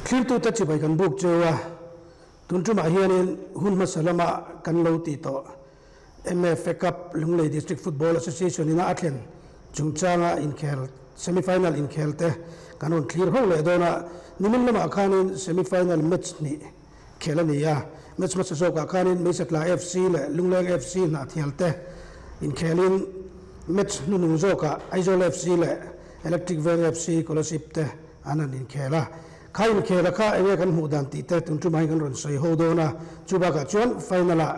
Thlirtute chibai kan buk cheu a, tun tumah hianin hun hmasa lama kan lo tih tawh MFA Cup Lunglei District Football Association ina a thlen chungchanga inkhel semi-final inkhel te kan rawn thlir ho leh dawn a, nimin lamah khanin semi-final match hnih khel a ni a, match hmasa zawkah khanin Meisatla FC leh Lungleng FC hnahthial te inkhelin match hnunung zawkah Aizawl FC leh Electric Veng FC Kolasib te an han inkhel a. Kha inkhela kha enge kan hmuh dan tih te tun tumah hian kan rawn sawi ho dawn a, chu bakah chuan final ah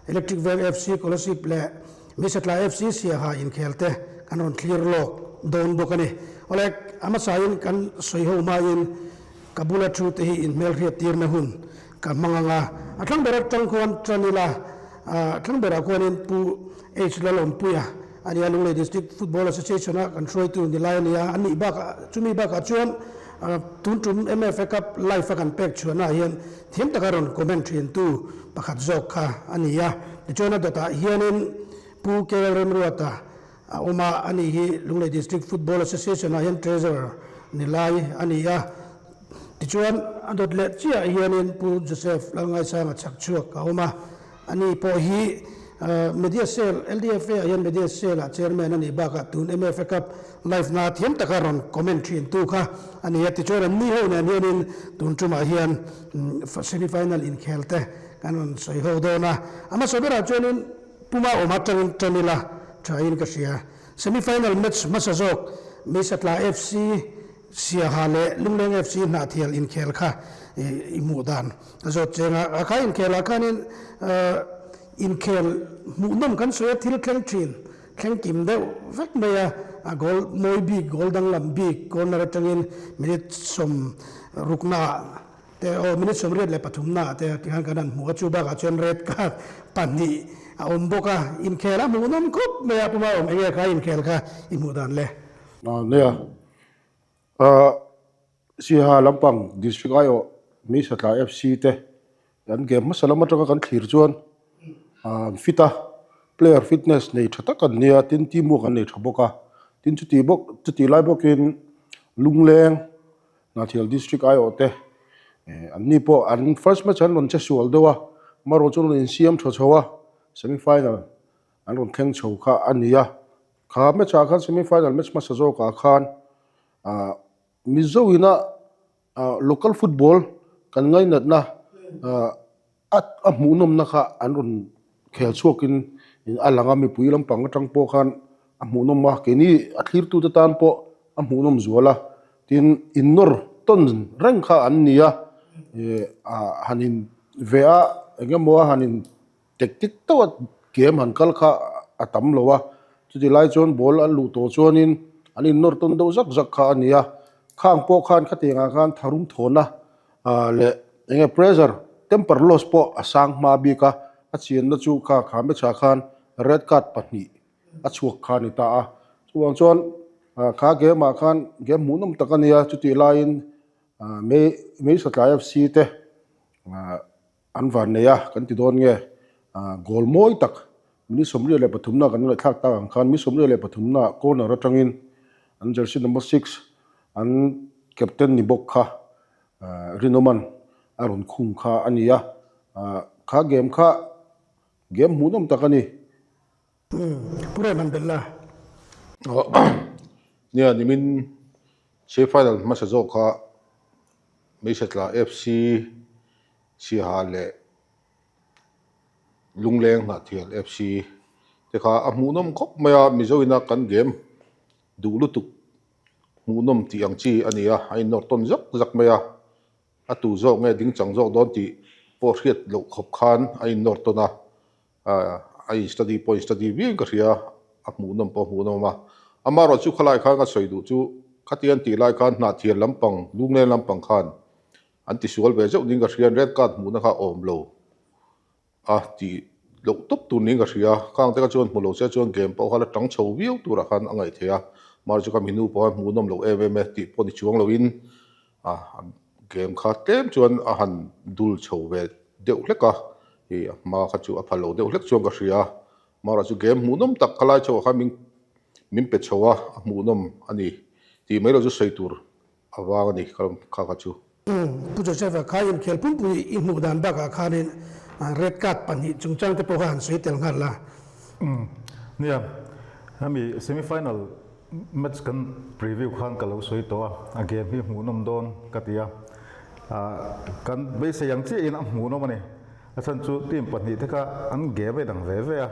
Electric Veng FC Kolasib leh Meisatla FC Siaha inkhel te kan rawn thlir lawk dawn bawk a ni. Awle, a hmasain kan sawi ho hmain ka bula thu te hi inhmelhriat tirna hun ka hmang ang a, a thlang ber atang khuan tan ila, a thlang berah khuanin Pu H Lalawmpuia a nia, Lunglei District Football Association a kan hruaitu ni lai a nia, a nih bakah chumi bakah chuan tun tum MFA Cup live a kan pek chhuahnaah hian thiam taka rawn comment thintu pakhat zawk kha a ni a, tichuan a dawtah hianin Pu KL Remruata a awm a, ani hi Lunglei District Football Association ah hian Treasurer ni lai a ni a, tichuan a dawt leh chiah hianin Pu Joseph Lalngaisanga chhak chhuak a awm a, ani pawh hi Media Cell, LDFA ah hian Media Cell ah Chairman a nih bakah tun MFA Cup live na thiam taka rawn comment thin tu kha a ni a, tichuan an ni ho nen hianin tun tumah hian semi final inkhel te kan rawn sawi ho dawn a, a hmasa berah chuanin Puma awm atangin tan ila thain ka hria. Semi final match hmasa zawk Meisatla FC, Siaha leh Lungleng FC hnahthial inkhel kha i hmuh dan a zawt cheng a. A kha inkhelah khanin inkhel hmuhnawm kan sawi a, thil thleng thin, thleng kim deuh vek mai a. A goal mawi bik, goal danglam bik corner atangin minute sawm ruknaah te aw minute 83 naah te tikhan kan han hmu a, chu bakah chuan red card pahnih a awm bawk a, inkhel a hmuhnawm khawp mai a, puma awm enge kha inkhel kha i hmuh dan le? Nia, Siaha lampang district aiawh Meisatla FC te an game hmasa lam atanga kan thlir chuan an fit a, player fitness nei tha tak an nia, tin teamwork an nei tha bawk a, tin chuti bawk chuti lai bawkin Lungleng Hnahthial District aiawh te an ni pawh an first match an rawn che sual deuh a, amaherawh chu an rawn insiam tha chho a, semi final an rawn thleng chho kha a ni a. Kha match ah khan semi final match hmasa zawk ah khan ah Mizo ina ah local football kan ngainatna ah a a hmuhnawmna kha an rawn khel chhuakin a lang a, mipui lampang atang pawh khan a hmuhnawm a, keini a thlirtute tan pawh a hmuhnawm zual a, tin innawr tawn reng kha an ni a, ih ah han in ve a eng emaw a han in tactic deuh a game han kal kha a tam lo a, chuti lai chuan ball an luh tawh chuanin an innawr tawn deuh zak zak kha a ni a, khang pawh khan khatiang ah khan tharum thawhna ah leh eng nge pressure temper loss pawh a sang hma bik a, a chianna chu kha kha match ah khan red card pahnih a chhuak kha a ni ta a, chuvang chuan ah kha game ah khan game hmuhnawm tak a ni a, chutih laiin ah May May Satlai FC te ah. An van nei a, kan ti dawn nge? Goal mawi tak minute 23 na kan ngaihthlak tak ang khan minute 23 na corner atangin an jersey number 6 an captain ni bawk kha Rinawman a rawn khung kha a ni a, kha game kha game hmuhnawm tak a ni. Pu Rehman Bella. Nia, nimin semi final hmasa zawk kha Meisatla FC Siaha leh Lungleng Hnahthial FC te kha a hmuhnawm khawp mai a, Mizo ina kan game duh lutuk hmuhnawm tih ang chi a ni a, a innawr tawn zak zak mai a, a tu zawk nge ding chang zawk dawn tih pawh hriat loh khawp khan a innawr tawn a, a in study pawh in study viau in ka hria, a hmuhnawm pawh a hmuhnawm a, amaherawh chu khalai khan ka sawi duh chu khatiang an tih lai khan Hnahthial lampang Lungleng lampang khan An tisual ve zeuh ding ka hria, red card hmuhna kha awm lo a tih loh tawp tur niin ka hria. Khang te kha chuan hmu lo se chuan game pawh kha la tang chho viau turah khan a ngaih theih a, mahse chu ka minu pawh khan hmuhnawm loh em em e tih pawh ni chuang loin a game kha tlem chuan a han dul chho ve deuh hlek a, ih a hma kha chu a pha lo deuh hlek chuan ka hria. Mahse chu game hmuhnawm tak kha lai chhoah khan min min pe chho a, a hmuhnawm a ni tih mai lo chu sawi tur a vang a ni kha kha chu. Pu Joseph-a kha inkhel pumpui i hmuh dan bakah khanin red card pahnih chungchang te pawh kha han sawi tel nghal la. Nia, hemi semi final match kan preview khan ka lo sawi tawh a, a game hi hmuhnawm dawn ka ti a, kan beisei ang chiahin a hmuhnawm a ni. A chhan chu team pahnihte kha an game a inang ve ve a,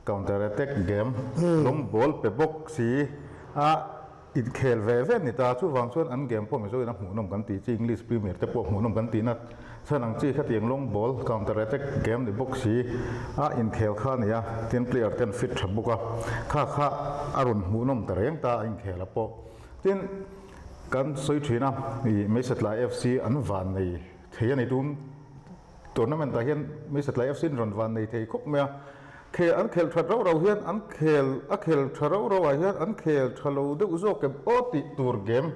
counter attack game lawng ball pe bawk si a, Inkhel ve ve ni ta, chuvang chuan an game pawh Mizoin a hmuhnawm kan tih chi, English Premier te pawh hmuhnawm kan tihna chhan ang chi khatiang long ball counter attack game ni bawk si a inkhel kha a ni a, tin player te an fit tha bawk a, kha kha a rawn hmuhnawm ta reng ta a inkhel a pawh. Tin, kan sawi thin a, ih Meisatlai FC an van nei thei a ni tun. Tournament ah hian Meisatlai FC an rawn van nei thei khawp mai a, khel an khel that rauh rauh hian an khel a khel tha rauh rauh ah hian an khel tha lo deuh zawk em aw tih tur game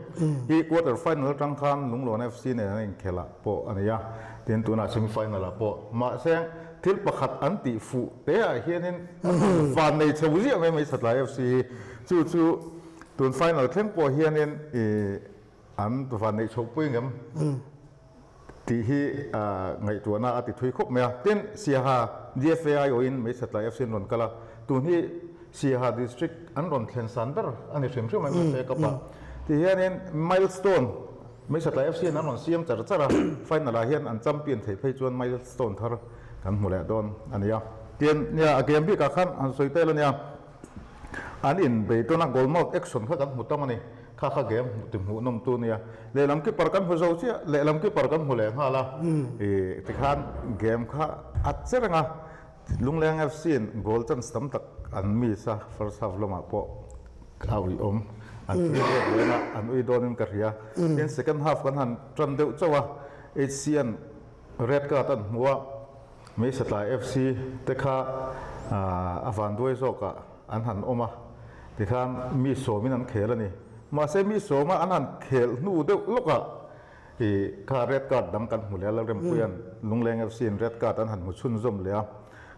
hi quarter final atang khan Lunglawn FC nen an inkhel ah pawh a ni a, tin tunah semi final ah pawh mahse thil pakhat an tih fuh te ah hianin an rawn van nei chho ziah mai Meisatlai FC hi chu chu tun final thleng pawh hianin ih An van neih chhoh pui ngem tih hi ngaihtuahna a ti thui khawp mai a. Tin, Siaha DFA aiawhin Meisatlai FC an rawn kal a, tun hi Siaha District an rawn thlen san ber a ni hrim hrim a MFA Cup ah. Ti hianin milestone Meisatlai FC an rawn siam char char a, final ah hian an champion theih phei chuan milestone thar kan hmu leh dawn a ni a. Tin, nia a game bikah khan han sawi tel a nia. An inbei tawn a, goal mouth action kha kan hmu tam a ni. Kha kha game hmuh ti hmuh nawm tu nia. Lehlam keeper kan hmu zo chiah, lehlam keeper kan hmu leh nghal a. Ih tikhan game kha a che reng a, Lungleng FC in goal chance tam tak an miss a, first half lamah pawh a ui awm. An ui let leh a, an ui dawnin ka hria. Tin second half kan han tan deuh chauh a, HC an red card an hmu a. Meisatlai FC te kha a vanduai zawkah an han awm a, tikhan mi sawmin an khel a ni. Mahse mi sawma an han khel hnu deuh lawkah ih kha red card dang kan hmu leh a, Lalrempuia'n Lungleng FC in red card an han hmu chhunzawm leh a.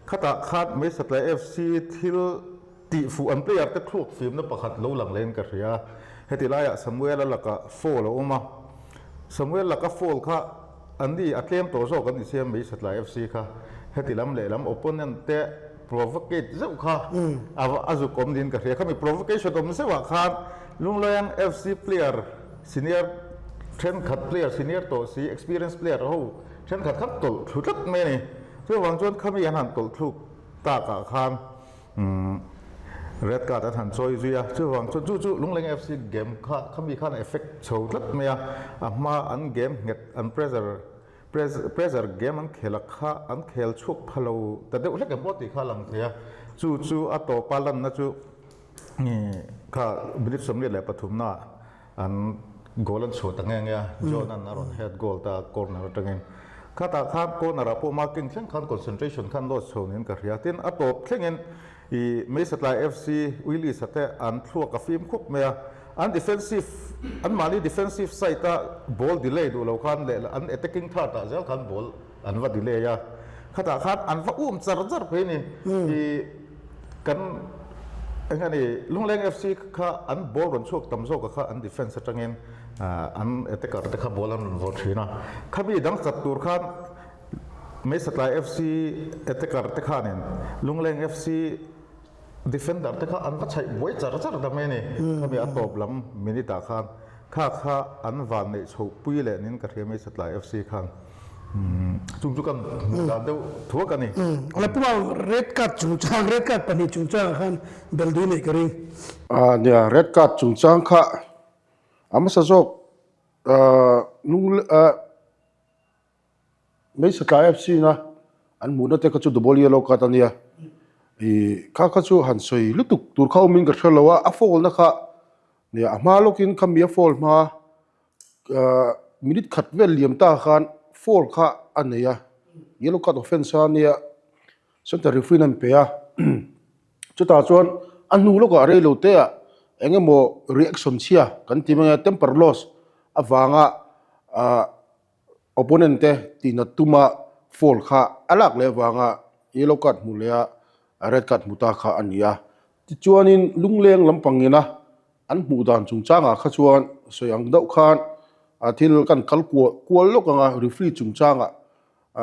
Khatah khan Meisatlai FC thil tih fuh an player te thluak fimna pakhat lo lang leh in ka hria. Heti laiah Samuel-a lakah foul a awm a, Samuel laka foul kha an ni a tlem tawh zawk an ni sia Meisatlai FC kha heti lam leh lam opponent te provocate zeuh kha a zuk awm niin ka hria. Khami provocation awm zeuhah khan Lungleng FC player senior thenkhat player senior tawh si experience player ho thenkhat kha tawlh thlu tlat mai a ni. Chuvang chuan khami an han tawlh thluk takah khan Red card an han chawi zui a, chuvang chuan chu chu Lungleng FC game kha khami khan a effect chho tlat mai a, a hma an game nghet an pressure pressure game an khel a kha an khel chhuak pha lo ta deuh hlek em pawh tih kha a lang thei a, chu chu a tawpa lanna chu kha minute 23 naah An goal an chhuah ta nghe nghe a, John an a rawn head goal ta corner atangin. Khatah khan corner ah pawh marking thleng khan concentration khan loss chho niin ka hria. Tin, a tawp thlengin ih Meisatlai FC Willis a te an thluak a fim khup mai a. An defensive, an mahni defensive side a ball delay duh lo khan leh an attacking third ah zel khan ball an va delay a. Khatah khan an va um char char phei ni. Ih. Kan eng a ni, Lungleng FC kha an ball rawn chhuak tam zawk a kha an defence atangin an attacker te kha ball an rawn vawrh thin a. Khami dang chat tur khan Meisatlai FC attacker te khanin Lungleng FC defender te kha an va chhaih buai char char ta mai a ni. Khami a tawp lam minute ah khan kha kha an van neih chhoh pui leh nin ka hria Meisatlai FC khan. Chung chu kan hmuh dan deuh thuak a ni. Awle puma red card chungchang, red card pahnih chungchangah khan bel dui neih ka ring. A nia, red card chungchang kha a hmasa zawk nung Meisatlai FC na an hmuhna te kha chu double yellow card a nia. Ih kha kha chu han sawi lutuk tur kha awmin ka hre lo a, a foul na kha nia a hma lawkin khami a foul hma Minute khat vel liam ta khan foul kha a nei a, yellow card offence a nia center referee an pe a, chutah chuan a hnu lawkah rei lo te ah eng emaw reaction chhia kan ti mai a temper loss avanga ah opponent te tihnat tuma foul kha a lak leh avanga yellow card hmuh leh a red card hmu ta kha a ni a, tichuanin lungleng lampangina An hmuh dan chungchangah kha chuan sawi ang deuh khan thil kan kal kual kual lawk ang a, referee chungchangah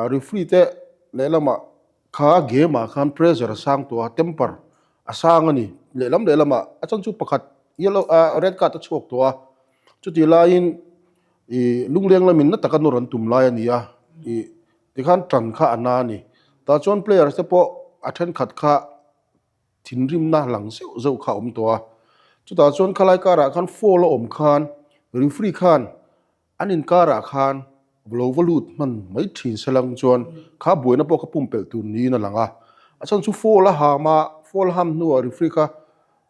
referee te lehlamah kha game ah khan pressure a sang tawh a, temper a sang a ni. Lehlam lehlamah a chan chu pakhat yellow ah red card a chhuak tawh a, chutih laiin ih lungleng lamin na taka nawr an tum lai a ni a, ih tikhan tan kha a na a ni. Tah chuan players te pawh a thenkhat kha thinrimna lang zeuh zeuh kha a awm tawh a, chutah chuan khalai karah khan foul a awm khan referee khan an inkarah khan lo va lut hman mai thin se lang chuan kha buaina pawh kha pumpelh tur niin a lang a, a chhan chu foul a ham a, foul a ham hnuah referee kha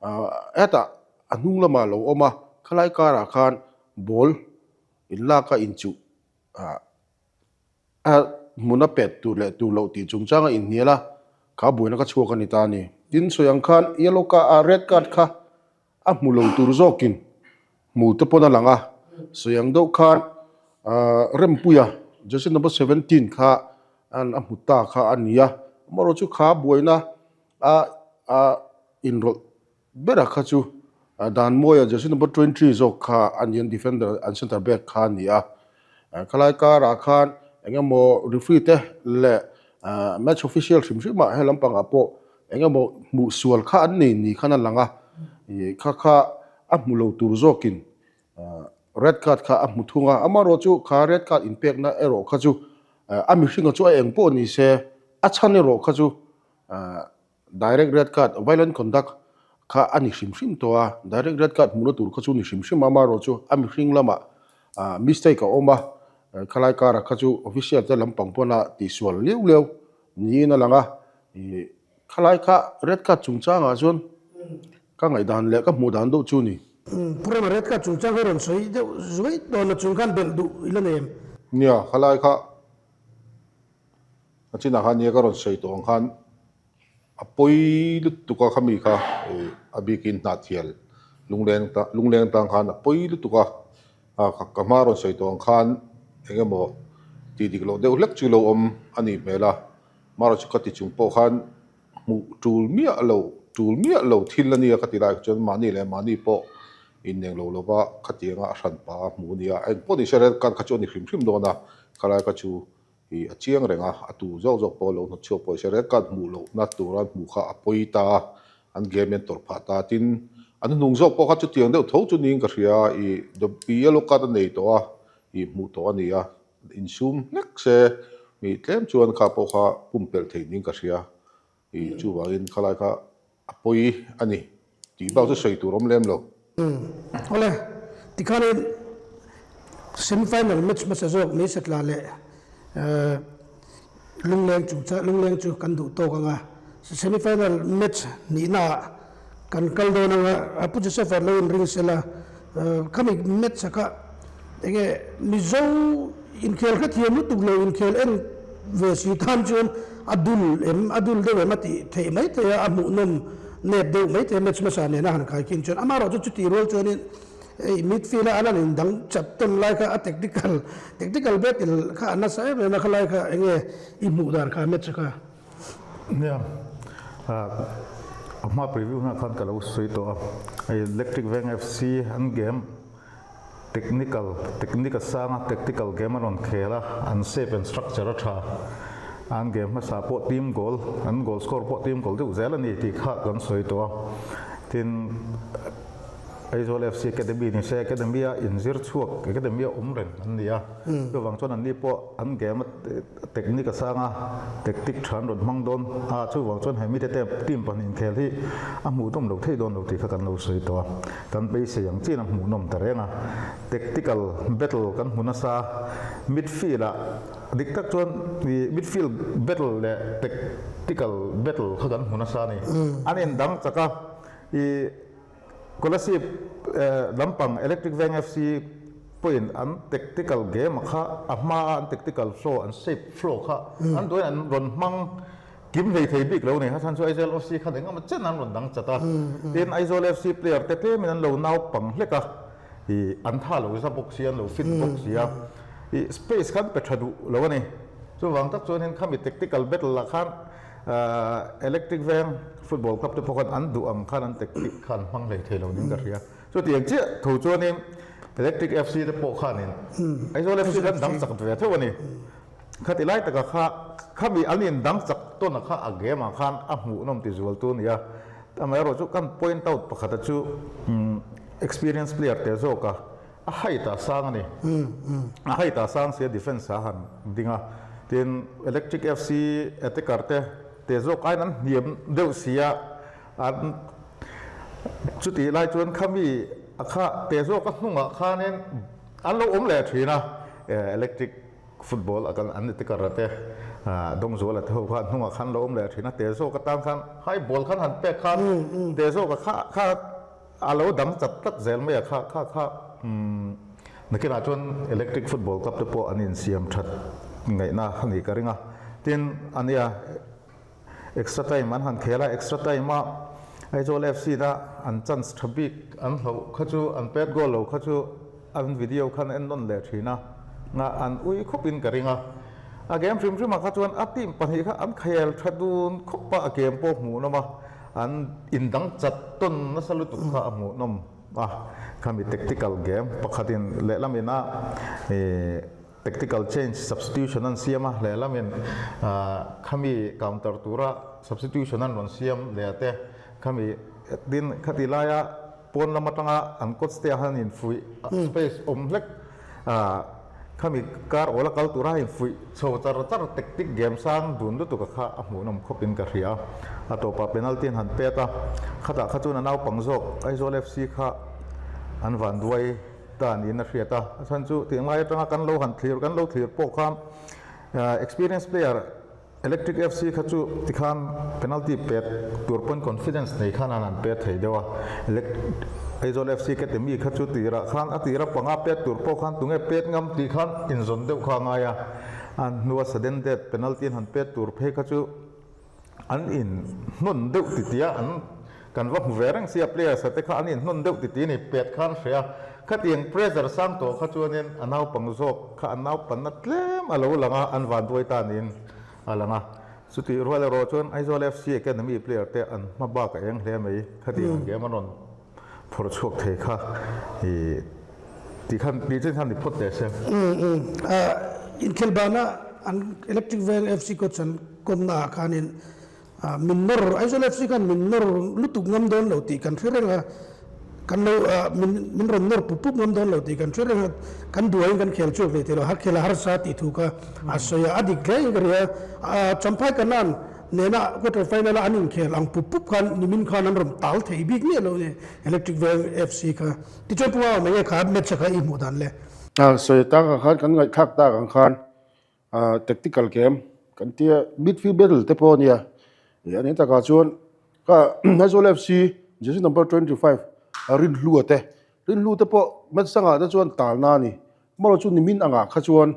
ah hetah a hnung lamah a lo awm a, khalai karah khan ball inlak a inchuh ah. A hmun a pet tur leh tur loh tih chungchang a inhnial a, kha buaina ka chhuak a ni ta a ni. Tin, sawi ang khan yellow card ah red card kha a hmu lo tur zawkin hmu te pawn a lang a, sawi ang deuh khan Rempuia jersey number 17 kha an a hmu ta kha a ni a, amaherawhchu chu kha buaina a a inrawlh Bera kha chu Danmawia jersey number 23 zawk kha a ni an defender an centre back kha a ni a. Khalai karah khan eng emaw referee te leh match official hrim hrim ah he lampangah pawh eng emaw hmuh sual kha an nei ni khan a lang a. Kha kha a hmu lo tur zawkin red card kha a hmu thung a. Amaherawhchu kha red card inpekna erawh kha chu a mihringa chu a eng pawh ni se a chhan erawh kha chu Direct red card, violent conduct, kha a ni hrim hrim tawh a, direct red card hmuhna tur kha chu ni hrim hrim a, amaherawh chu a mihring lamah mistake a awm a, khalai karah kha chu official te lampang pawn a tihsual liau liau niin a lang a, khalai kha red card chungchangah chuan ka ngaihdan leh ka hmuh dan deuh chu ni. Pu Rema red card chungchang kha rawn sawi deuh zuai dawn a chung khan belh duh ila nei em? Nia, khalai kha A chinah khan nia ka rawn sawi tawh ang khan a pawi lutuk a khami kha ih a bikin hnahthial lungleng ta lungleng tang khan a pawi lutuk a a ka hma rawn sawi tawh ang khan eng emaw tih dik loh deuh hlek chu lo awm a nih hmel a marawh chu ka ti chung pawh khan hmuh tul miah lo tul miah lo thil a nia ka ti lai chuan mahni leh mahni pawh inneng lo lova khatianga a hran pah a hmuh a nia engpawh ni se red card kha chu a ni hrim hrim dawn a khalai kha chu Ih a chiang reng a, a tu zawk zawk pawh lo hnawt chhuak pawh se red card hmuh lohna tura hmuh kha a pawi ta a, an game hi an tawrh phah ta. Tin, an hnuhnung zawk pawh kha chutiang deuh tho chu niin ka hria a, ih yellow card a nei tawh a, ih hmuh tawh a ni a, insum hlek se ih tlem chuan kha pawh kha pumpelh theih niin ka hria. Ih chuvangin khalai kha A pawi a ni tih bak chu sawi tur awm lem lo. Awle, tikhanin semi final match hmasa zawk Mei Satla leh Lungleng chung cha Lungleng chu kan duh tawk ang a, semi final match nihnaah kan kal dawn ang a, Pu Joseph-a lo inring sela, khami match-a kha Enge Mizo inkhel hrethiam lutuk lo inkhel en ve si tan chuan a dul em a dul deuh em a tih theih mai thei a, a hmuhnawm nep deuh mai thei a match hmasa nena han khai khin chuan amaherawh chu chutih rual chuanin hei midfield a an han indang chat tawn lai kha a tactical tactical battle kha a nasa em em a khalai kha enge i hmuh dan kha match kha. Nia, a hma preview hunah khan ka lo sawi tawh a, hei Electric Veng FC an game Technical, Technique a sang a, tactical game a rawn khel a, an shape and structure a tha. An game hmasa pawh team goal, an goal score pawh team goal deuh zel a ni tih kha kan sawi tawh a. Tin, Aizawl FC Academy ni se, Academy a inzir chhuak, Academy a awm reng an ni a. Chuvang chuan anni pawh an game a Technique a sang a, tactic tha an rawn hmang dawn a, chuvang chuan he mite te team pahnih inkhel hi a hmuhnawm lo thei dawn lo tih kha kan lo sawi tawh a, kan beisei ang chiin a hmuhnawm ta reng a. Tactical battle kan hmu nasa, midfield ah dik tak chuan ih midfield battle leh tactical battle kha kan hmu nasa a ni. An indang chak a, ih. Kolasib lampang Electric Veng FC pawhin an tactical game kha a hmaa an tactical flow, an shape flow kha an duhin an rawn hmang kim hlei thei bik lo a ni. A chhan chu Aizawl FC khan engemaw chen an rawn dang chat a, tin Aizawl FC player te tlemin an lo naupang hlek a, ih an tha lo za bawk si, an lo fit bawk si a, ih space kha an pe tha duh lo a ni. Chuvang tak chuanin khami tactical battle ah khan Electric Veng Football Club te pawh khan an duh ang khan an tactic kha an hmang hlei thei lo niin ka hria. Chutiang chiah tho chuanin Electric FC te pawh khanin Aizawl FC khan dang chak ve theuh a ni. Khati lai taka kha khami an in dang chak tawn a kha a game ah khan a hmuhnawm ti zual tu a ni a. Amaherawhchu chu kan point out pakhata chu experience player te zawk a a height ah sang a ni. A height ah sang sia defence ah han ding a. Tin Electric FC attacker te te zawk aiin an hniam deuh si a. An chutih lai chuan khami a kha te zawk a hnungah khanin an lo awm leh thin a, electric football a kan an ni tikar te Dawngzuala te ho kha an hnungah khan an lo awm leh thin a, te zawk atan khan high ball khan han pek khan te zawk a kha kha a lo dang chat tlat zel mai a kha kha kha nakinah chuan electric football club te pawh an insiam that ngaihna a nih ka ring a, tin ania. Extra time an han khel a, extra time a Aizawl FC na an chance tha bik an hloh kha chu an pet goal lo kha chu an video khan en nawn leh thin a, nga an ui khawp in ka ring a. A game hrim hrim ah kha chuan a team pahnih kha an khel tha dun khawp a, a game pawh hmuhnawm a, an indang chat tawn nasa lutuk kha a hmuhnawm a, khami tactical game pakhat in lehlam in a ih Tactical change substitution an siam a, lehlamin khami counter tura substitution an rawn siam leh te, khami tin khati laia pawn lam atanga an coach te ah khan infuih space awm hlek khami kar awl a kal tura infuih chho char char tactic game sang dun lutuk a kha a hmuhnawm khawp in ka hria. A tawpah penalty an han pet a, khatah kha chuan a naupang zawk Aizawl FC kha an vanduai. Ta niin a hriat a, a chhan chu tih ngai atanga kan lo han thlir kan lo thlir pawh khan experience player Electric FC kha chu tikhan penalty pek tur pawn confidence nei khan an han pet thei deuh a, Aizawl FC ka ti mi kha chu tirah khan a tira panga pet tur pawh khan tunge pet ngam tih khan inzawn deuh kha a ngai a, a hnua sudden death penalty an han pet tur phei kha chu An in hnawn deuh ti tia an kan va hmu ve reng sia players a te kha an in hnawn deuh ti ti ni pet khan hria khatiang pressure sang tawh kha chuanin a naupang zawk kha a naupanna tlem a lo lang a an vanduai ta niin a lang a chutih rual erawh chuan Aizawl FC Academy player te an hma bak a eng hle mai khatiang ang game an rawn phawrh chhuak thei kha i ti khan ti chen khan ni phawt teh se. Inkhel bana an Electric Veng FC coach an kawmna ah khanin min nawr Aizawl FC khan min nawr lutuk ngam dawn lo tih kan hre reng a, kan lo min min rawn nawr pup pup ngam dawn lo tih kan hre reng a, kan duaiin kan khel chhuak leh thei lo, har khel a harsa tih thu kha a sawi a, a dik hle in ka hria a, Champhai Kanan Nena quarter final a an inkhel ang pup pup khan nimin khan an rawn tal thei bik miah lo ni Electric Veng FC kha. Tichuan Pu Aw mai e kha match a kha i hmuh dan le. Sawi tak ang khan kan ngaihthlak tak ang khan tactical game kan tia midfield battle te pawh a nia. A nih takah chuan kha Aizawl FC jersey number 25 Rinhlua te Rinhlu te pawh match dangah te chuan talna a ni. Amaherawh chu nimin angah kha chuan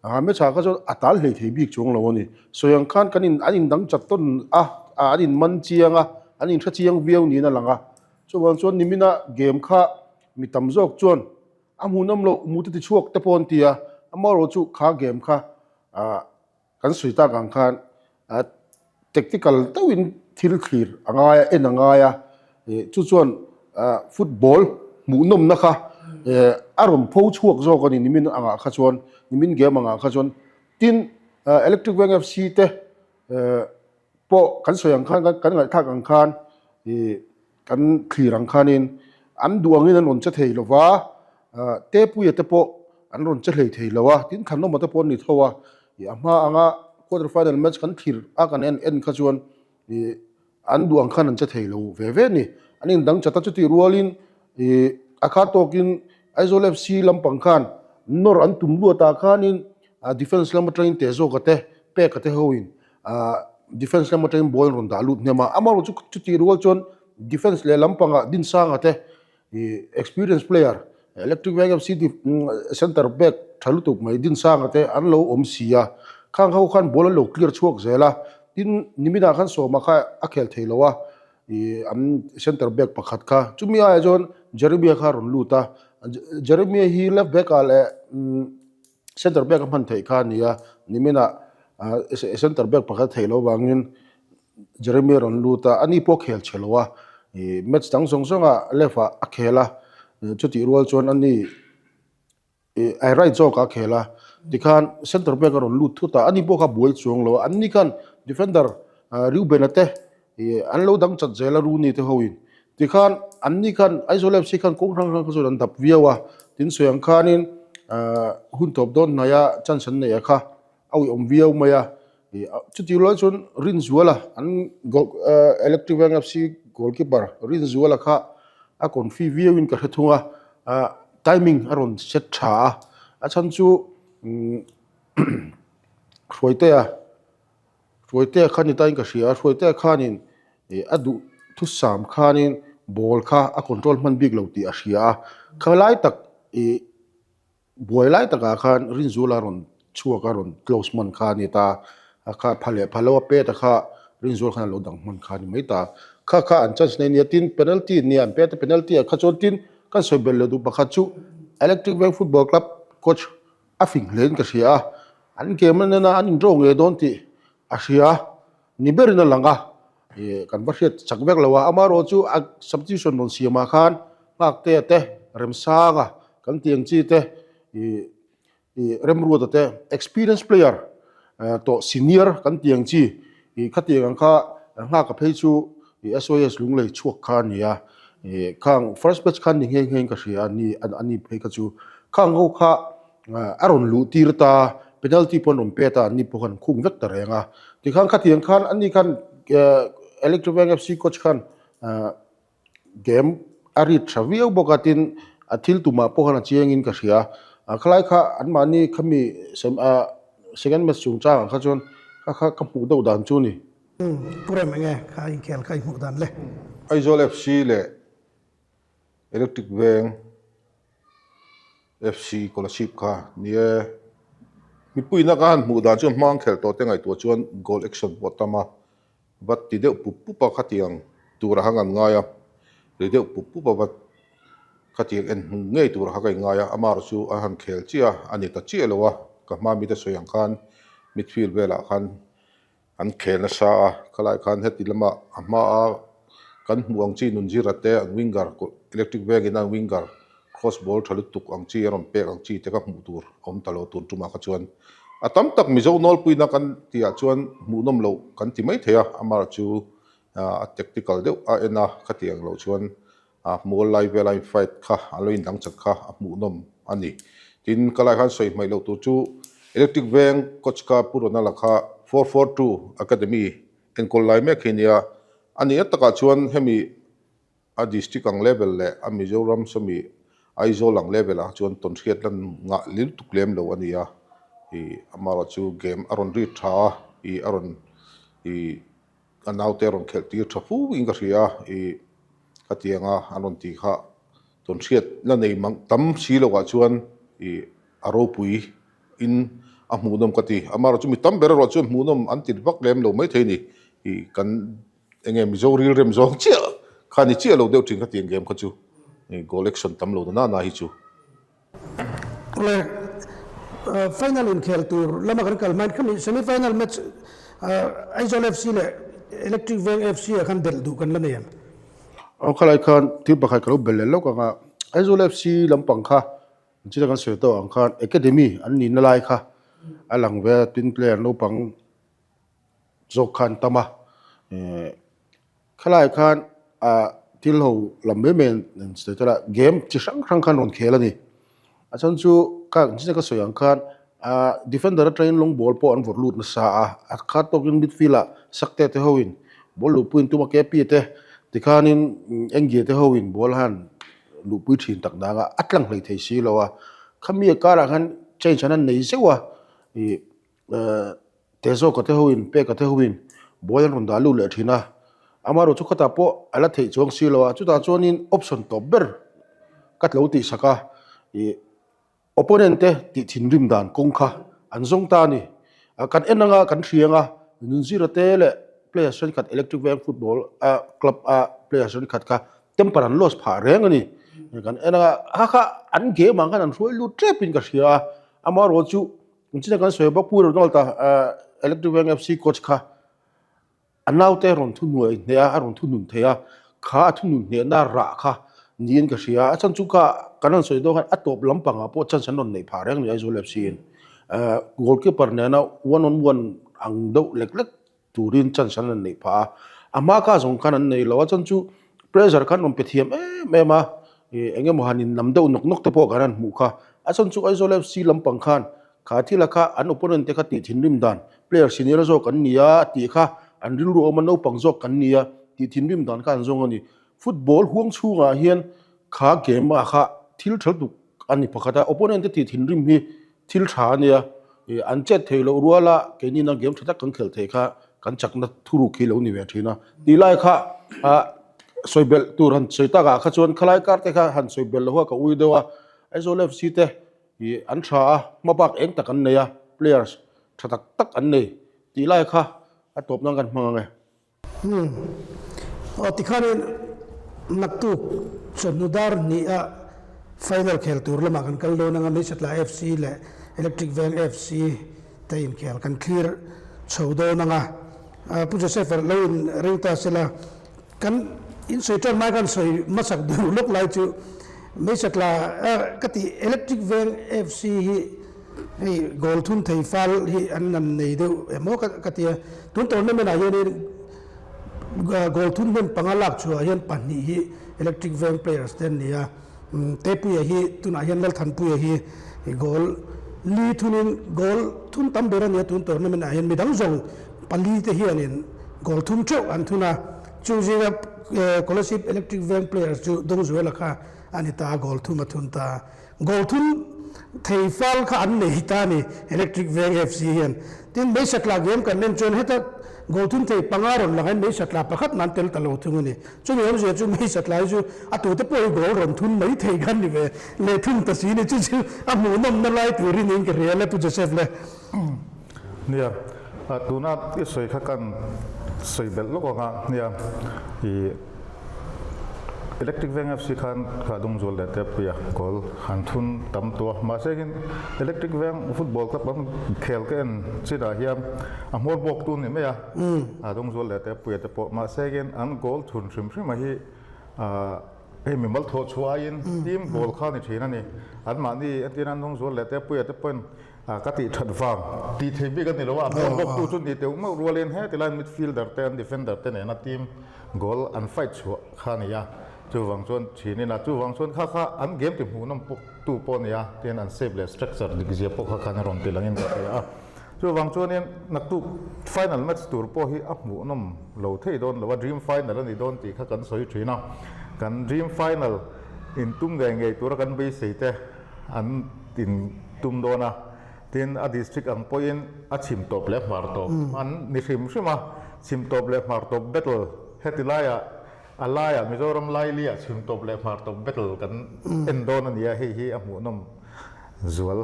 a hmeichhia kha chuan a tal hlei thei bik chuang lo a ni. Sawi ang khan kan in an indang chat tawn a, an in man chiang a, an in hre chiang viau niin a lang a. Chuvang chuan nimina game kha mi tam zawk chuan a hmuhnawm loh mute ti chhuak te pawh an ti a, amaherawh chu kha game kha ah Kan sawi tak ang khan tactical deuhin thil thlir a ngai a, en a ngai a, chu chuan football hmuhnawmna kha a rawn pho chhuak zawk a ni nimin angah kha chuan, nimin game angah kha chuan. Tin, Electric Veng FC te pawh kan sawi ang khan, kan ngaihthlak ang khan Kan thlir ang khanin an duh angin an rawn che thei lo va, Tepuia te pawh an rawn che hlei thei lo a, tin Thlanawma te pawh an ni tho a, ih a hma anga quarter final match kan thlir a kan en en kha chuan ih an duh ang khan an che thei lo ve ve a ni. An indang chat a, chutih rualin ih a kha tawkin Aizawl FC lampang khan nawr an tum luat ah khanin defence lam atangin Tezawka te Peka te hoin Defence lam atangin ball an rawn dah lut hnem a, amaherawh chu chutih rual chuan defence leh lampangah Dinsanga te ih experience player Electric Veng FC centre back tha lutuk mai Dinsanga te an lo awm si a, khang ho khan ball an lo clear chhuak zel a, tin niminah khan Sawma kha a khel thei lo a, ih an centre back pakhat kha chumi aiah chuan Jeremia kha a rawn lut a, Jeremia hi left back ah leh Centre back a hman theih kha a ni a, niminah centre back pakhat theih loh avangin Jeremy a rawn lut a, ani pawh khel chhe lo a, ih match dang zawng zawngah left ah a khel a, chutih rual chuan ani. Ih right zawk a khel a, tikhan centre back a rawn lut thut a, ani pawh kha buai chuang lo a, anni khan defender Reuben-a te ih an lo dang chat zel a Rooney te hoin, tikhan anni khan Aizawl FC khan kawng hrang hrang kha chuan an dap viau a, tin sawi ang khanin hun tawp dawn hnaia chance an neih a kha a uiawm viau mai a, ih chutih rual chuan Rinzuala an goal Electric Veng FC goalkeeper Rinzuala kha a confi viauin ka hre thung a, ah timing a rawn set tha a, a chhan chu Hruaitea Hruaitea kha ni tain ka hria a, Hruaitea khanin ih a duh thusam khanin ball kha a control hman bik lo tih a hria a, khalai tak ih. Buai lai takah khan Rinzuala rawn chhuak a, rawn close hman kha a ni ta. A kha pha leh pha lo a pet a kha Rinzuala khan a lo dang hman kha a ni mai ta. Kha kha an chance nei nia tin penalty nia an pet a, penalty ah kha chuan tin kan sawi belh leh duh pakhat chu Electric Veng Football Club coach a fing hle in ka hria a, an game a nena an in draw ngei dawn tih a hria ni berin a lang a, ih kan va hriat chak vek lo a, amaherawh chu a substitution rawn siamah khan Nghaktea te, Remsanga kan tih ang chi te, ih ih Remruata te experience player tawh senior kan tih ang chi ih khatiang ang kha Nghaka phei chu ih SOS Lunglei chhuak kha a ni a, ih khang first batch khan ni nghe nghe in ka hria a ni a ni phei kha chu khang ho kha A rawn luh tir ta, penalty pawh an rawn pet a, anni pawh khan an khung vek ta reng a. Tikhan khatiang khan anni khan Electric Veng FC coach khan game a read tha viau bawk a, tin a thil tumah pawh khan a chiangin ka hria. Khalai kha anmahni khami second match chungchangah kha chuan kha kha ka hmuh deuh dan chu a ni. Pu Rem enge kha inkhel kha i hmuh dan le? Aizawl FC leh Electric Veng FC Kolasib kha ni e. Mipuiina ka han hmuh dan chuan hmang khelh tawh te ngaihtuah chuan goal action pawh a tam a, va ti deuh pup pup a khatiang tur a hang an ngai a, ri deuh pup pup a va khatiang en hmu ngei tur a kha ka inngai a, amaherawh chu a han khel chiah a, a ni ta chiah lo a, ka hma mite sawi ang khan midfield velah khan An khel nasa a, khalai khan heti lama a hmaa kan hmuh ang chi Nunzira te an winger electric veng in an winger cross ball tha lutuk ang chi a rawn pek ang chi te kha hmuh tur a awm ta lo tun tumah kha chuan a tam tak Mizo nawlpuina kan tihah chuan hmuhnawm loh kan ti mai thei a, amaherawhchu chu a tactical deuh a en a khatiang loh chuan A hmual lai vela in fight kha a lo indang chat kha a hmuhnawm a ni. Tin, ka lai khan sawi hmaih loh tur chu Electric Veng coach kha Pu Ronald-a kha 442 Academy enkawl lai mek hi a nia. A nih takah chuan hemi a district ang level leh a Mizoram sawmi Aizawl ang level ah chuan tawnhriat lan ngah lil tuk lem lo a ni a. Ih amaherawh chu game a rawn rit tha a, ih a rawn ih A naute a rawn khelh tir tha fu in ka hria a, ih khatianga an rawn tih kha tawn hriat la nei mang tam si loh ah chuan ih a ropui in a hmuhnawm ka ti. Amaherawh chu mi tam ber erawh chuan hmuhnawm an ti vak lem lo maithei a ni. Ih kan eng nge Mizo rilrem zawng chiah kha ni chiah lo deuh thin kha tiang game kha chu ih goal action tam lo na nana hi chu. Awle final inkhel tur lama kan kal hmain khami semi final match Aizawl FC leh Electric Veng FC ah khan belh duh kan la nei ang. Aw khalai khan thil pakhat ka lo belh leh lawk ang a, Aizawl FC lampang kha chila kan sawi tawh ang khan academy an nihna lai kha a lang ve a, tin player naupang zawk kha an tam a, Khalai khan ah thil ho lam mai mai an sawi tel a, game chi hrang hrang khan rawn khel a ni. A chhan chu kha engtin nge ka sawi ang khan ah defender atangin long ball pawh an vawrh lut nasa a, a khat tawkin midfield ah Sakte te hoin ball luhpui an tum a, KP te tikhanin Engie te hoin ball han luhpui thin tak dang a, a tlang hlei thei si lo a. Khami a karah khan change an han nei zeuh a, ih Te zawk a te hoin, pek a te hoin buai an rawn dah lut leh thin a, amaherawh chu khatah pawh a la theih chuang si lo a, chutah chuanin option tawp ber ka tlo tih sak a, ih opponent te tih thinrim dan kawng kha an zawng ta a ni. Kan en anga kan hria anga Nunzira te leh players thenkhat Electric Veng football a club a players thenkhat kha temper an loss phah reng a ni. Kan en anga kha kha an game ang khan an hruai lut tep in ka hria a, amaherawh chu Engchina kan sawi bawk Pu Ronald-a Electric Veng FC coach kha a naute a rawn thuhnuai hneh a, a rawn thunun thei a, kha a thunun hnehna rah kha. niin ka hria. A chhan chu kha kan rawn sawi dawn khan a tawp lampangah pawh chance an rawn neih phah reng a ni Aizawl FC in. Goalkeeper nena one on one ang deuh lek lek turin chance an rawn neih phah a, a hma kha zawng khan an nei lo a, chuan chu pressure khan rawn pe thiam em em a, ih eng emaw han in nam deuh nawk nawk te pawh kan han hmuh kha, a chhan chu Aizawl FC lampang khan kha thil a kha an opponent te kha tih thinrim dan player senior zawk an ni a tih kha an rilru awm a naupang zawk kan ni a tih thinrim dan kha an zawng a ni, football huang chhungah hian kha game ah kha thil tha lutuk a ni pakhat a, opponent te tih thinrim hi thil tha a nia, ih an chet theih loh rual a keini na game tha tak kan khelh theih kha kan chakna thuruk hi lo ni ve thin a, tih lai kha ah sawi belh tur han sawi tak ah kha chuan khalai kar te kha han sawi belh loh a ka ui deuh a, Aizawl FC te ih an tha a hma bak eng tak an nei a players tha tak tak an nei tih lai kha a tawp nan kan hmang ang e. Umm. Aw tikhanin naktuk chawhnu dar hnih a final khel tur lamah kan kal dawn anga Meisatla FC leh Electric Veng FC te inkhel kan thlir chho dawn anga Pu Joseph a lo in ring ta sela kan in sawi tan mai khan sawi hmasak duh lawk lai chu Meisatla ka tih Electric Veng FC hi Hei goal thun thei fal hi an han nei deuh em aw ka ti a, tun tournament ah hianin goal thun hmun panga lak chhuah hian pahnih hi Electric Veng players te an ni a, Tepuia hi tunah hian Lalthanpuia hi goal li thunin goal thun tam ber a ni a tun tournament ah hian midang zawng pali te hianin goal thum theuh an thun a, chung zinga Kolasib Electric Veng players chu Dawngzuala kha a ni ta a, goal thum a thun ta a. Goal thum thei fal kha an nei ta a ni, Electric Veng FC hian. Tin, Meisatla game kan en chuan heta goal thum thei panga rawn lang hian Meisatla pakhat nan tel ta lo thung a ni. Chumi awmzia chu Meisatla hi chu a tute pawh hi goal rawn thun mai thei kha a ni ve leh thung ta si a ni. Chu chu a hmuhnawmna lai turin in ka hria le Pu Joseph le. Nia, tuna i sawi kha kan sawi belh lawk ang a, nia, i Electric Veng FC khan kha dawngzual leh Teppuia goal han thun tam tawh a, mahse hian Electric Veng football club an khel ka en chinah hian a hmawr bawk tu ni mai a, a dawngzual leh Teppuia te pawh, mahse hian an goal thun hrim hrim a hi hei mimal thawh chhuah aiin team goal kha ni thin a ni, anmahni entirna an dawngzual leh Teppuia te pawhin Ka tih that vang tih thei bik a ni lo a, ball bawk tu chu ni teuh meuh rualin heti laiin midfielder te an defender te nena team goal an fight chhuah kha a ni a, chuvang chuan thinin a, chuvang chuan kha kha an game ti hmuhnawm tu pawh a ni a, tin an shape leh structure dik zia pawh kha khan a rawn ti langin ka hria a, chuvang chuanin naktuk final match tur pawh hi a hmuhnawm lo thei dawn lo a, dream final a ni dawn tih kha kan sawi thin a, kan dream final intum ngei ngei tura kan beisei te an in tum dawn a, tin a district ang pawhin a chhim tawp leh hmar tawp an ni hrim hrim a, chhim tawp leh hmar tawp battle heti laiah a laiah Mizoram lailiah chhim tawp leh hmar tawp battle kan en dawn a ni a, hei hi a hmuhnawm zual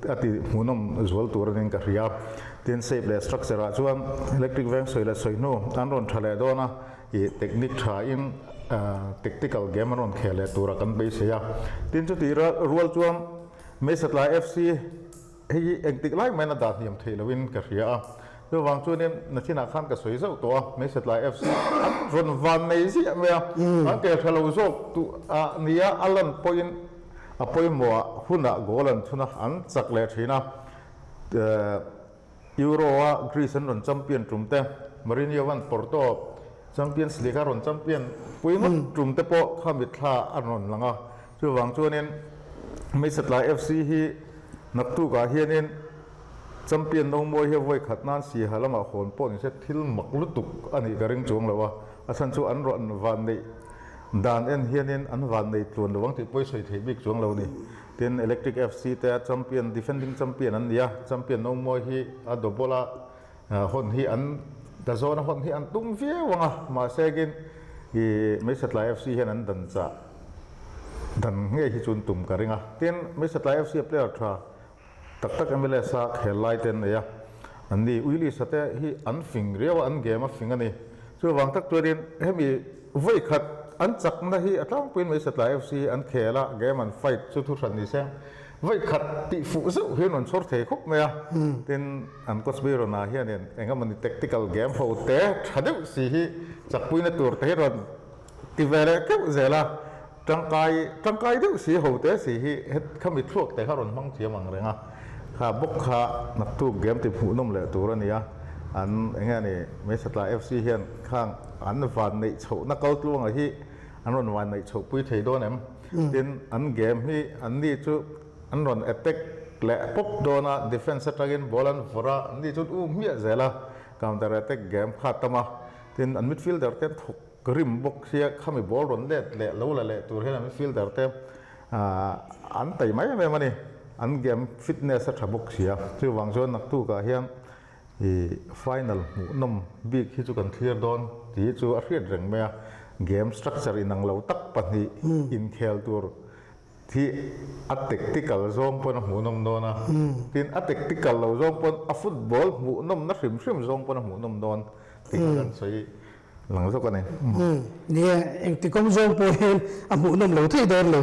a ti hmuhnawm zual tur a niin ka hria. Tin shape leh structure ah chuan electric veng sawi leh sawi hnu an rawn tha leh dawn a. Ih technique tha in tactical game an rawn khel leh tura kan beisei a. Tin chutih rual chuan Meisatla FC hei hi engtik lai maiin a dah hniam theih loin ka hria a. Chuvang chuanin nachinah khan ka sawi zauh tawh a, Meisatla FC an rawn van nei ziah mai a, an kel tha lo zawk tu a nia a lan pawhin a pawimawh hunah goal an thun a, an chak leh thin a. Euro-a Greece an rawn champion tum te, Mourinho-a'n Porto Champions League a rawn champion pui ngawt tum te pawh kha mitthla an rawn lang a. Chuvang chuanin Meisatla FC hi naktukah hianin champion no mawi hi vawi khat nan Siaha lamah hawn pawh ni se thil mak lutuk a nih ka ring chuang lo a, a chhan chu an rawn van neih dan en hianin an van nei tluan lo ang tih pawh i sawi thei bik chuang lo a ni. Tin, Electric FC te champion, defending champion an ni a, champion no mawi hi a double a hawn hi an ta zawn a hawn hi an tum viau ang a, mahse kin i Meisatlai FC hian an dan chah dan ngei hi chu an tum ka ring a. Tin, Meisatlai FC a player tha tak tak MLS a khel lai te an nei a, an ni Willis-a te hi an fing riau a, an game a fing a ni. Chuvang tak chuanin hemi vawi khat an chakna hi a tlangpuiin Meisatla FC an khel a, game an fight chu thu hran ni se, vawi khat tih fuh zeuh hi an rawn chhawr thei khawp mai a. Tin, an coach Byron-a hianin eng emawni tactical game ho te tha deuh si hi chakpuina tur te hi rawn ti ve leh keuh zel a. Tangkai, tangkai deuh si ho te si hi het khami thluak te kha rawn hmang thiam ang reng a, kha bawk kha naktuk game ti hmuhnawm leh tur a ni a, an eng nge ni Meisatla FC hian khang an van neih chhohna kal tluanga hi an rawn van neih chhoh pui thei dawn em? Tin, an game hi an ni chu an rawn attack leh pawp dawn a, defence atangin ball an vawrh a, an ni chu an um hmiah zel a, counter attack game kha a tam a, tin an midfielder te an thawk Rim bawk sia khami ball rawn let leh lo la leh tur hian an midfielder te an tai mai em em a ni. An game fitness a tha bawk sia. Chuvang chuan naktukah hian i final hmuhnawm bik hi chu kan thlir dawn tih hi chu a hriat reng mai a. Game structure inang lo tak pahnih inkhel tur hi a tactical zawng pawn a hmuhnawm dawn a. Tin a tactical lo zawng pawn a football hmuhnawmna hrim hrim zawng pawn a hmuhnawm dawn tih kha kan sawi Lang zawk a ni. Ni e, engti kawng zawng pawh hian a hmuhnawm lo thei dawn lo.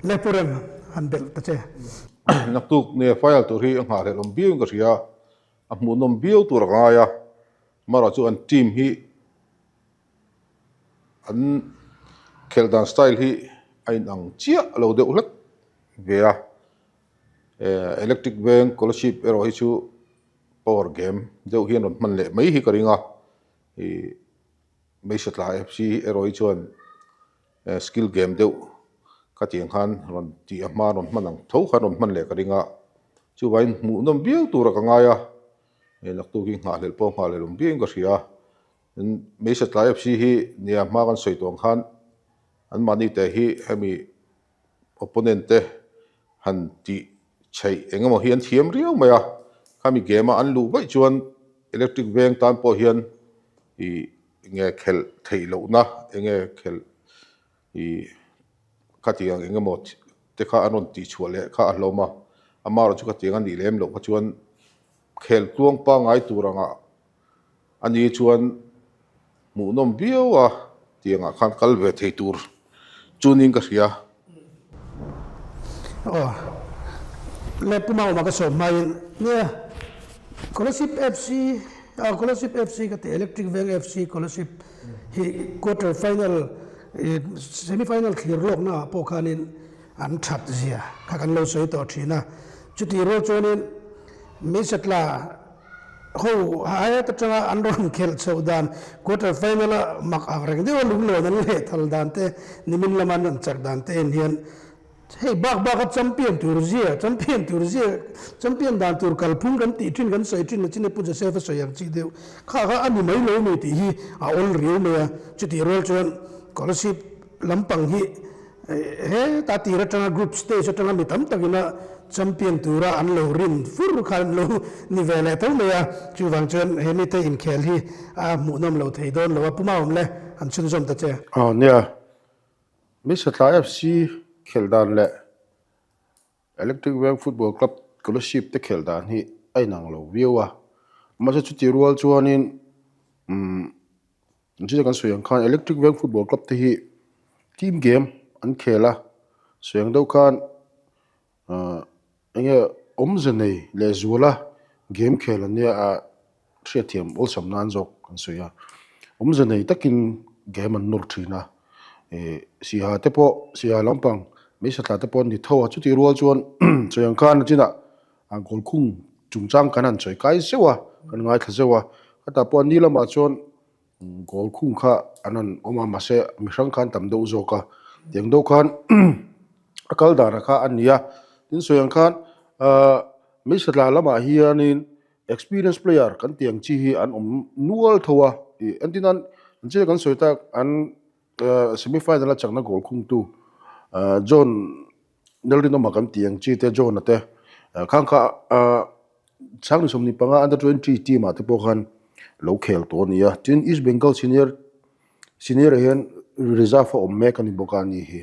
Le Pu Rem, han belh ta che. Naktuk nia file tur hi a nghahhlelh awm biau in ka hria, a hmuhnawm biau tur a ka ngai a, marawh chu an team hi an khelh dan style hi a inang chiah lo deuh hlek ve a, electric veng scholarship erawh hi chu power game deuh hian rawn hman leh mai hi ka ring a. Ih Hmeichhe tla FC erawh hi chuan skill game deuh khatiang khan rawn tih a hma rawn hman ang tho khan rawn hman leh ka ring a, chuvangin hmuhnawm viau tura ka ngai a, hei naktuk hi nghahhlelh pawh nghahhlelh awm viauin ka hria a, tin Hmeichhe tla FC hi nia hma kan sawi tawh ang khan anmahni te hi hemi opponent te han tih chheih eng emaw hi an thiam riau mai a, khami game a an luh vaih chuan electric veng tan pawh hian ih enge khelh theih lohna enge khelh ih khatiang eng emaw te kha an rawn tih chhuah leh kha a hlawm a, amaherawhchu chu khatiang a nih lem loh kha chuan khel tluang pangngai tur angah a ni chuan hmuhnawm viau a tiangah khan kal ve thei tur chu niin ka hria. Aw le Pu Mauma ka sawm hmain nia Kolasib FC ah Kolasib FC ka ti Electric Veng FC Kolasib hi quarter final semi final thlir lawkna ah pawh khanin an that zia kha kan lo sawi tawh thin a chutih rual chuanin Meisatla Ho aia atanga an rawn khelh chhoh dan quarter final a mak ang reng deuh a lunglawn an leh thal dan te nimin lama an rawn chak dan te en hian hei bak bak a champion tur zia champion tur zia champion dan tur kalphung kan tih thin kan sawi thin nachin e Pu Joseph a sawi ang chi deuh kha kha a ni mai lo mi tih hi a awl riau mai a chutih rual chuan scholarship lampang hi Heta tir atanga group stage atanga mi tam takina champion tura an lo rin fur kha an lo ni ve leh tho mai a, chuvang chuan he mite inkhel hi a hmuhnawm lo thei dawn lo a, Pu Maawm le an chhunzawm ta che. Aw nia, Misatla FC khelh dan leh Electric Veng Football Club Kolasib te khelh dan hi a inang lo viau a, mahse chuti rual chuanin umm Engtin kan sawi ang khan Electric Veng Football Club te hi team game an khel a, sawi ang deuh khan ahh eng nge awmze nei leh zuala game khel an nia a hriatthiam awlsam nan zawk an sawi a, awmze nei takin game an nawr thin a, ih Siha te pawh Siha lampang Meisatla te pawh an ni tho a, chutih rual chuan sawi ang khan a chinah an goal khung chungchang kan han sawi kai zeuh a, kan ngaithla zeuh a, khatah pawh ni lamah chuan goal khung kha an rawn awm a mahse mi hrang khan tam deuh zawk a, tiang deuh khan a kal danah kha a ni a, tin sawi ang khan ahh Meisatla lamah hianin experience player kan tih ang chi hi an awm nual tho a, ih entir nan an chile kan sawi tak an semi final a chakna goal khungtu ahh John Lalrinawma kan tih ang chi te John-a te khang kha Sangni 15 under 20 team ah te pawh khan lo khel tawh a ni a, tin East Bengal senior senior ah hian reserve a awm mek a ni bawk a ni hi.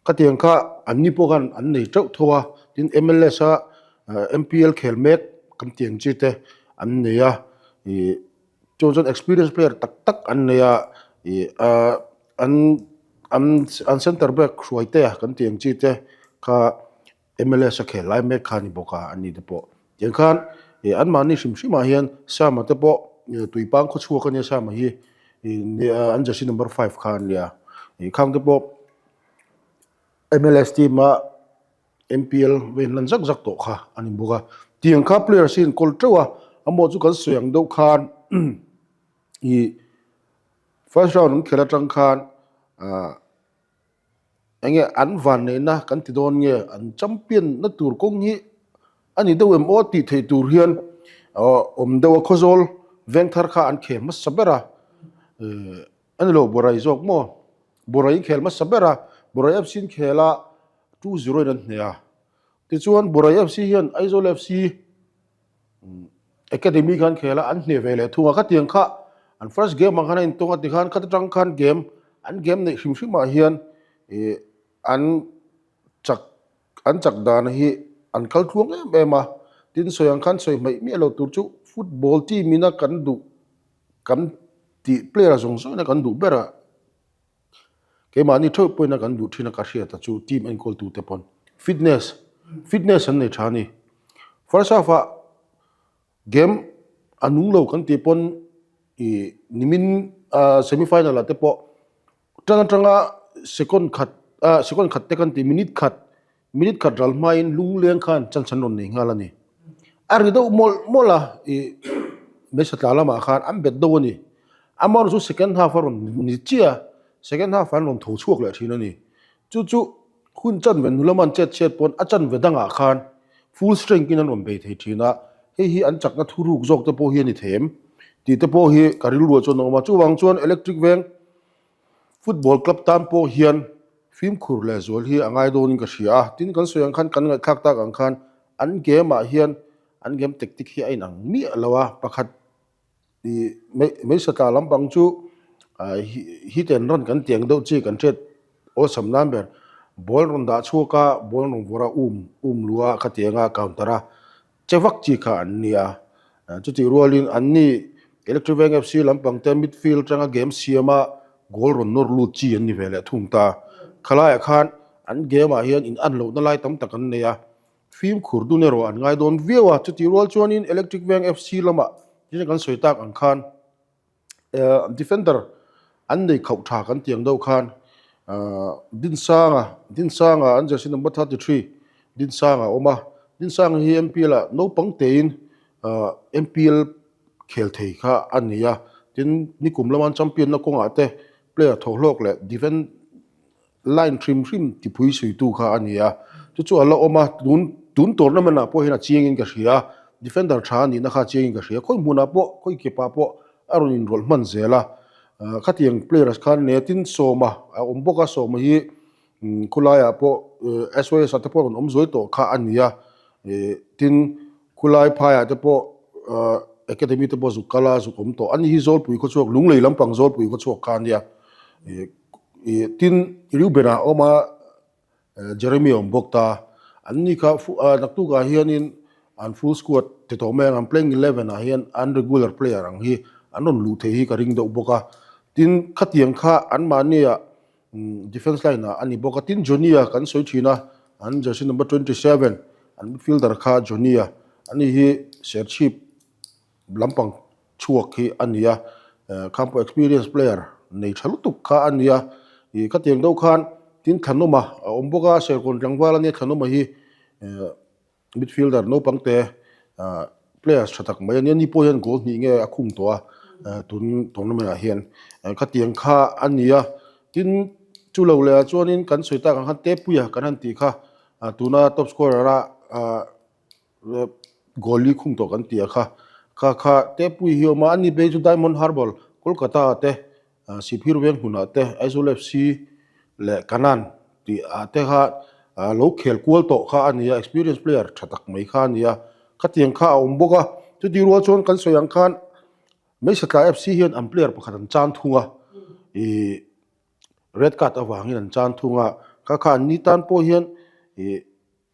Khatiang kha an ni pawh khan an nei teuh tho a, tin MLS a MPL khel mek kan tih ang chi te an nei a, ih chuan chuan experience player tak tak an nei a, ih an an an center back hruai te kan tih ang chi te kha MLS a khel lai mek kha a ni bawk a an ni te pawh tiang khan ih anmahni hrim hrim ah hian Sama te pawh tuipang khaw chhuak a nia Sama hi ih an jersey number five kha an nia ih khang te pawh. MLS team a MPL va inlan zak zak tawh kha a ni bawk a. Tiang kha players hi an kawl teuh a, amaw chu kan sawi ang deuh khan ih first round an khelh atang khan ah eng nge an vanneihna kan ti dawn nge an champion na tur kawng hi a ni deuh em aw tih theih tur hian awm deuh a Khawzawl Vengthar kha an khel hmasa ber a eh a ni lo Borai zawk maw Borai in khel hmasa ber a Borai FC in khel a 2-0 in an hneh a tichuan Borai FC hian Aizawl FC Academy khan khel a an hneh ve leh thung a khatiang kha an first game ah khan a intawng a tikhan khata tang khan game an game neih hrim hrim ah hian ih an chak an chak dan hi an kal tluang em em a tin sawi ang khan sawi hmaih miah lo tur chu football team ina kan duh kan tih player zawng zawng ina kan duh ber a. Keimahni theuh pawhin a kan duh thin a ka hriat a chu team enkawltute pawn fitness fitness an nei tha a ni. First half ah game a nung lo kan tih pawn ih nimin ah semi final ah te pawh tan atanga second khat ah second khat te kan tih minute khat Minute khat ral hmain lungleng khan chance an rawn nei nghal a ni. A ri deuh mawlh mawlh a, ih hmeichhe tla lamah khan an bet deuh a ni. Amaherawhchu chu second half a rawn ni chiah a, second half ah an rawn tho chhuak leh thin a ni. Chu chu hun chanve hnu lama an chet chhiat pawn a chanve dangah khan full strength in an rawn bei thei thin a, hei hi an chakna thuruk zawk te pawh hi a ni thei em tih te pawh hi ka rilruah chuan a awm a. Chuvang chuan electric veng football club tan pawh hian Fimkhur leh zual hi a ngai dawnin ka hria a, tin kan sawi ang khan kan ngaihthlak tak ang khan an game ah hian an game tactic hi a inang miah lo a, pakhat ih hmeichhe tla lampang chu hit and run kan tih ang deuh chi kan hriat awlsam nan ber ball rawn dah chhuak a, ball rawn vawrh a um um luh a khatiang a counter a Che vak chi kha an ni a, chutih rualin an ni Electric Veng FC lampang te midfield atanga game siama goal rawn nawr lut chi an ni ve leh thung ta. Khalaiah khan an game ah hian in an lohna lai tam tak an nei a, fimkhur dun erawh an ngai dawn viau a, chutih rual chuanin Electric Veng FC lamah tin kan sawi tak ang khan Defender an nei khauh tha kan tih ang deuh khan Dinsanga Dinsanga an jersey number 33 Dinsanga a awm a, Dinsanga hi MPL ah naupang tein MPL khel thei kha a ni a, tin nikum lama an champion na kawngah te player thawhhlawk leh defend Line hrim hrim tipui suitu kha a ni a, chu chu a la awm a, tun tun tournament ah pawh hian a chiangin ka hria a, defender tha a nihna kha a chiangin ka hria, khawi hmunah pawh khawi kepah pawh a rawn inrawlh hman zel a, khatiang players khan nia tin Sawma a awm bawk a, Sawma hi khulaiah pawh SYS ah te pawh a rawn awm zuai tawh kha a ni a, tin khulai phaiah te pawh academy te pawh zuk kal a zuk awm tawh a ni hi Zawlpui khawchhuak Lunglei lampang Zawlpui khawchhuak kha a nia. Ih tin Reuben ah a awm a, Jeremy a awm bawk ta. An ni kha naktukah hianin an full squad ti tawh mai ang, an playing 11 ah hian an regular player ang hi an rawn luh theih hi ka ring deuh bawk a. Tin khatiang kha anmahnia defence line ah a ni bawk a. Tin Johnny-a kan sawi thin a, an jersey number 27 an midfielder kha Johnny-a, ani hi Serchhip lampang chhuak hi a ni a, kha pawh experience player nei tha lutuk kha a ni a, ih khatiang deuh khan tin Thlanawma a awm bawk a, Serkawn tlangval a nia Thlanawma hi midfielder naupang te players tha tak mai a nia, ni pawh hian goal hnih nge a khung tawh a tun tournament ah hian khatiang kha a ni a, tin chu lo leh ah chuanin kan sawi tak ang khan Tepuia kan han tih kha tuna top scorer a Goal li khung tawh kan ti a kha. Kha kha Tepui hi a awm a, ani phei chu Diamond Harbour Kolkata ah te Sihphir veng hmunah te Aizawl FC leh Kanan tih ah te kha lo khel kual tawh kha a ni a, experience player tha tak mai kha a ni a. Khatiang kha a awm bawk a, chutih rual chuan kan sawi ang khan Hmeichhe FC hian an player pakhat an chan thung a, ih red card avangin an chan thung a, kha kha an ni tan pawh hian ih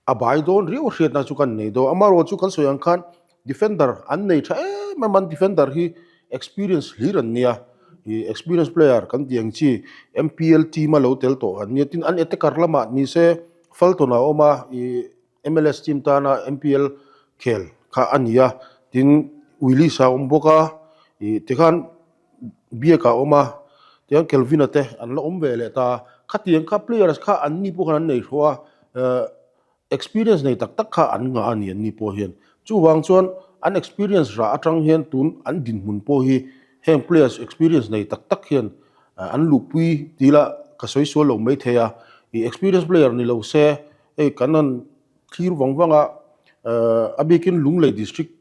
A bai dawn riau a hriatna chu kan nei dawn. Amaherawh chu kan sawi ang khan defender an nei tha em em a, an defender hi experience hlir an nia. Ih experience player kan tih ang chi MPL team a lo tel tawh an nia. Tin an attacker lamah ni se Fulton a awm a, ih MLS team tana MPL khel kha a ni a. Tin Willis a awm bawk a, ih tikhan Biak a awm a. Tiang Kelvin-a te an la awm ve leh ta a, khatiang kha players kha an ni pawh khan an nei hruah a, eh experience nei tak tak kha an ngah a ni an ni pawh hian. Chuvang chuan an experience rah atang hian tun an dinhmun pawh hi heng players experience nei tak tak hian an luhpui ti ila ka sawi sual lo mai thei a, ih experience player ni lo se hei kan han thlir vang vang a, eh a bikin Lunglei district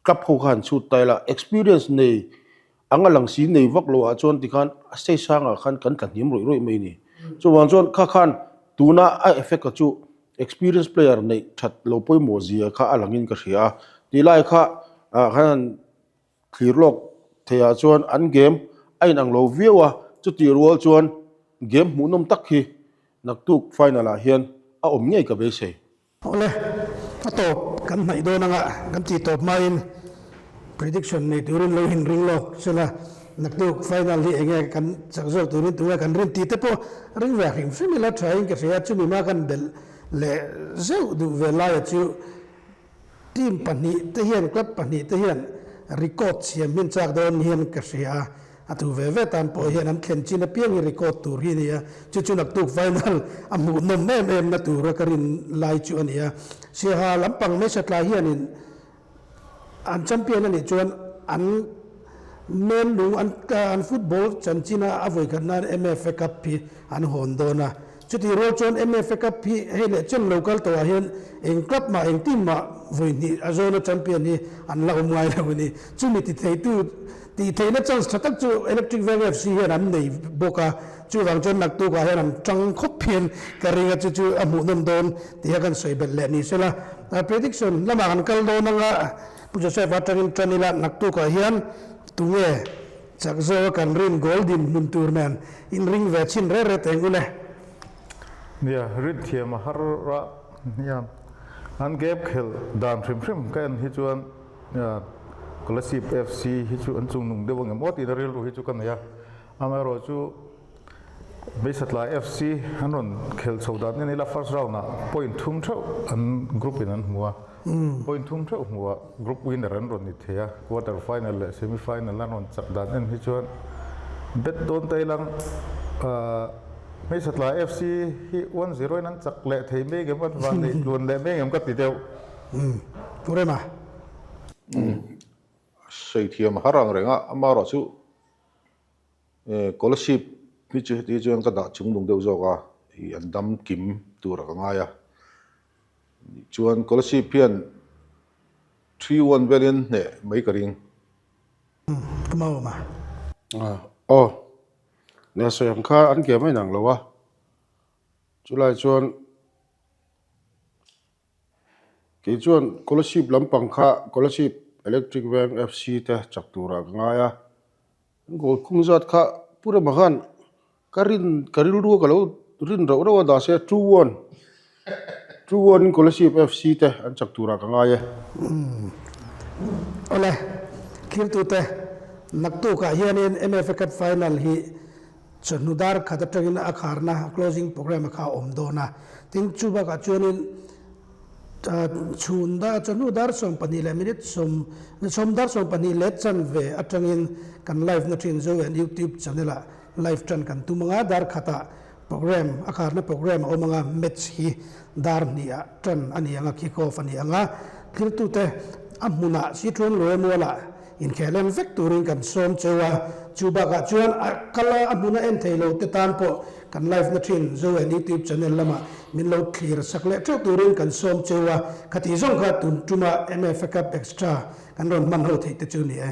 Club ho kha han chhut ta ila, experience nei anga lang si nei vak lo ah chuan tikhan a stage sangah khan kan tla hniam rawih rawih mai a ni. Chuvang chuan kha khan tuna a effect a chu experience player neih that lo pawimawh zia kha a langin ka hria a. Tih lai kha ah khan han thlir lawk theih ah chuan an game a inang lo viau a, chutih rual chuan game hmuhnawm tak hi naktuk final ah hian a awm ngei ka beisei. Awle, a tawp kan hnaih dawn anga kan tih tawp hmain prediction nei turin lo inring lawk sela, naktuk final hi enge kan chak zawk turin tunge kan rin tih te pawh ring ve hrim hrim ila thain ka hria, chumi hma kan belh leh zeuh duh ve laia chu team pahnihte hian club pahnihte hian record siam hin chak dawn hian ka hria. A tu ve ve tan pawh hian an thlen chin apiang hi record tur hi a ni a, chu chu naktuk final a hmuhnawm em em na tura ka rin lai chu a ni a. Siaha lampang Mesa tlai hianin an champion a nih chuan an main lung an an football chanchina a vawikhat nan MFA Cup hi an hawn dawn a. Chutih rual chuan MFA Cup hi hei leh chen lo kal tawhah hian eng club mah eng team mah vawi hnih a zawna champion hi an la awm ngai lo a ni. Chumi ti theitu tih theihna chance tha tak chu Electric Veng FC hian an nei bawk a, chuvang chuan naktukah hian an tang khawp hian ka ring a, chu chu a hmuhnawm dawn tih a kan sawi belh leh ni sela. Prediction lamah kan kal dawn anga Pu Joseph atangin tan ila naktukah hian tunge Chak zawk a kan rin goal din hmun tur nen in ring ve chhin re re teng ule. Nia, rin thiam a har a nia. An game khelh dan hrim hrim ka en hi chuan Kolasib FC hi chu an chungnung deuh ang em aw tihna rilru hi chu ka nei a. Amaherawhchu chu Beisatlai FC an rawn khelh chho dan en ila first round ah point thum theuh an group in an hmu a. Point thum theuh hmuhah group winner an rawn ni thei a, quarter final leh semi final an rawn chak dan en hi chuan bet dawn ta ilang Hmeichhe tlai FC hi 1-0 in an chak leh thei mai ngem an van neih tluan leh mai ngem ka ti deuh. Pu Rema. Sawi thiam a har ang reng a, amaherawh chu Scholarship hi chu heti chuan ka dah chungnung deuh zawk a, ih an dam kim tur a ka ngai a. Chuan Kolasib hian 3-1 velin hneh mai ka ring. Ka mau awm a. Aw, nia sawi ang kha an ke mai nang lo a, chulai chuan kei chuan Kolasib lampang kha Kolasib Electric Veng FC te chak turah ka ngai a, Goal khung zat kha Pu Rema khan ka rin ka rilru a ka lo rin rauh rauh a dah se 2-1 2-1 in Kolasib FC te an chak turah ka ngai e. Awle, thiltute naktukah hianin MFA Cup Final hi chawhnu dar khat atangin a kharna closing programme a kha a awm dawn a. Tin, chu bakah chuanin Chhun dar chawhnu dar 12 leh minute sawm sawm dar 12 leh chanve atangin kan live na thin Zo and YouTube channel ah live tan kan tum anga dar khatah program a kharna program a awm anga match hi dar hnih ah tan a ni anga kick off a ni anga thiltute a hmunah Sitron Luemual ah Inkhel en vek turin kan sawm cheu a, chu bakah chuan a kal a, a hmun a en thei lo te tan pawh kan live na thin Zo and YouTube channel lamah min lo thlir sak leh teuh turin kan sawm cheu a, khati zawng kha tun tuma MFA Cup Extra kan rawn hman ho theih te chu ni e.